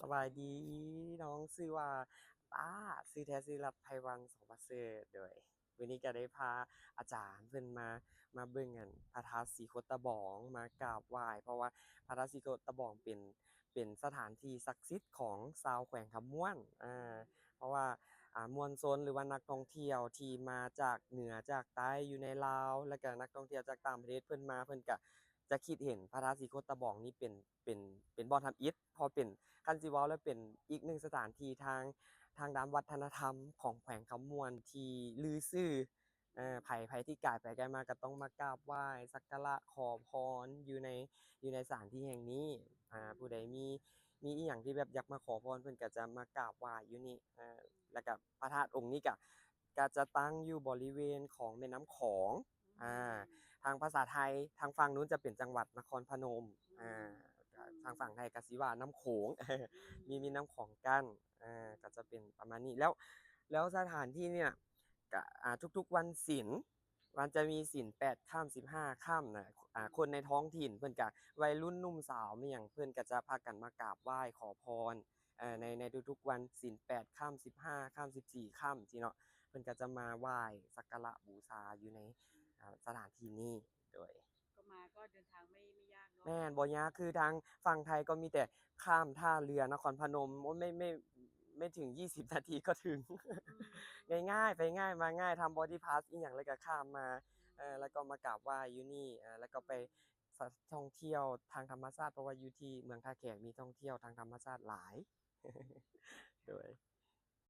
ສະບາຍດີ ນ້ອງຊື່ວ່າ ຕາ ຊື່ແທ້ຊື່ລັດໄພວັນ ສອງປະເສີດ. ໂດຍ ມື້ນີ້ກໍໄດ້ພາອາຈານເພິ່ນມາ ມາເບິ່ງອັນພະທາດສີໂຄດຕະບອງ ມາກາບໄຫວ້ ເພາະວ່າພະທາດສີໂຄດຕະບອງເປັນ ເປັນສະຖານທີ່ສັກສິດຂອງຊາວແຂວງຄຳມ່ວນ ອາ ເພາະວ່າ ອາ ມວນຊົນ ຫຼືວ່ານັກທ່ອງທ່ຽວທີ່ມາຈາກເໜືອຈາກໃຕ້ຢູ່ໃນລາວ ແລ້ວກໍນັກທ່ອງທ່ຽວຈາກຕ່າງປະເທດເພິ່ນມາ ເພິ່ນກໍຈະຄິດເຫັນພະທາດສີໂຄດຕະບອງນີ້ເປັນ ເປັນ ເປັນບ່ອນທຳອິດ ເພາະເປັນ ຄັນຊິເວົ້າແລ້ວເປັນອີກໜຶ່ງສະຖານທີ່ທາງ ທາງດ້ານວັດທະນະທຳຂອງແຂວງຄຳມ່ວນທີ່ລືຊື່ ເອີ ໃຜ ໃຜທີ່ກາຍໄປກາຍມາກໍຕ້ອງມາກາບໄຫວ້ ສັກກາລະ ຂໍພອນຢູ່ໃນ ຢູ່ໃນສະຖານທີ່ແຫ່ງນີ້. ອາ ຜູ້ໃດມີ ມີອີ່ຫຍັງທີ່ແບບຢາກມາຂໍພອນ ເພິ່ນກໍຈະມາກາບໄຫວ້ຢູ່ນີ້. ອາ ແລ້ວກໍພະທາດອົງນີ້ກໍ ກໍຈະຕັ້ງຢູ່ບໍລິເວນຂອງແມ່ນ້ຳຂອງ. ອາ ທາງພາສາໄທ ທາງຝັ່ງນັ້ນຈະເປັນຈັງຫວັດນະຄອນພະນົມ. ອາ ທາງຝັ່ງໄທກໍຊິວ່ານ້ຳໂຂງ ມີ ມີນ້ຳຂອງກັ້ນ. ອາ ກໍຈະເປັນປະມານນີ້ ແລ້ວ ແລ້ວສະຖານທີ່ນີ້ນະ ກະ ອາ ທຸກໆວັນສິນ ມັນຈະມີສິນແປດຄ່ຳ ສິບຫ້າຄ່ຳນະ ອາ ຄົນໃນທ້ອງຖິ່ນເພິ່ນກະ ໄວລຸ້ນໜຸ່ມສາວແມ່ນຫຍັງ ເພິ່ນກະຈະພາກັນມາກາບໄຫວ້ຂໍພອນ ເອີ ໃນ ໃນທຸກໆວັນສິນແປດຄ່ຳ ສິບຫ້າຄ່ຳ ສິບສີ່ຄ່ຳຊີ້ເນາະ ເພິ່ນກະຈະມາໄຫວ້ສັກກາລະບູຊາຢູ່ໃນ ອາ ສະຖານທີ່ນີ້. ໂດຍ ກໍມາກໍເດີນທາງໄມ່ ໄມ່ຍາກເນາະ. ແມ່ນ ບໍ່ຍາກ ຄືທາງຝັ່ງໄທກໍມີແຕ່ຂ້າມທ່າເຮືອນະຄອນພະນົມ ໂອ້ຍ ໄມ່ ໄມ່ ໄມ່ເຖິງຊາວນາທີກໍເຖິງ. ອືມ ງ່າຍໆ ໄປງ່າຍມາງ່າຍ ທຳ body pass ອີ່ຫຍັງ ແລ້ວກໍຂ້າມມາ ອືມ ເອີ ແລ້ວກໍມາກາບໄຫວ້ຢູ່ນີ້ ເອີ ແລ້ວກໍໄປ ອືມ ສະ ທ່ອງທ່ຽວທາງທຳມະຊາດ ເພາະວ່າຢູ່ທີ່ເມືອງທ່າແຂກມີທ່ອງທ່ຽວທາງທຳມະຊາດຫຼາຍ. ໂດຍ